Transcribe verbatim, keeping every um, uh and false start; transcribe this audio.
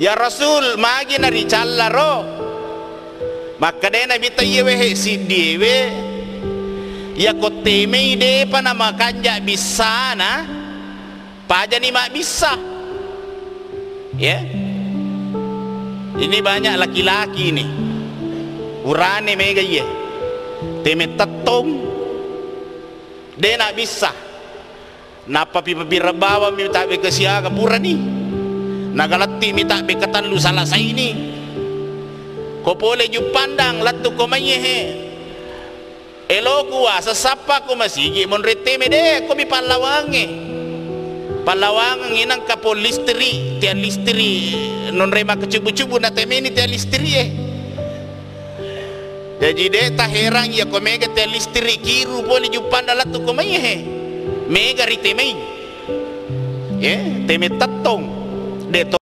Ya Rasul, magi naricallaro? Makkedai Nabitta, iye wehe siddiewe, yako temei depa namakanja bissana, pajani mabbissa. Ya. Ini banyak laki-laki ini. Urane mega iye. Teme tettong. De nabbissa. Nappa pi-, papireng bawang mi tabbe ke siaga purani. Nagaletti mi tabbe ketellu salasaini. Ko pole Juppandang lettu ko maiye he. Eloku wa sessappa ko masigi monre teme de ko mi pallawange. Pallawangeng inang kapol listri, tiang listri nonre makkecubu-cubu na temeni tiang listri e. Jaji de taherang iya ko mega tiang listri kiru pole Juppandang lettu ko maiye he. Mega ri temei. Ye, teme tettong. De to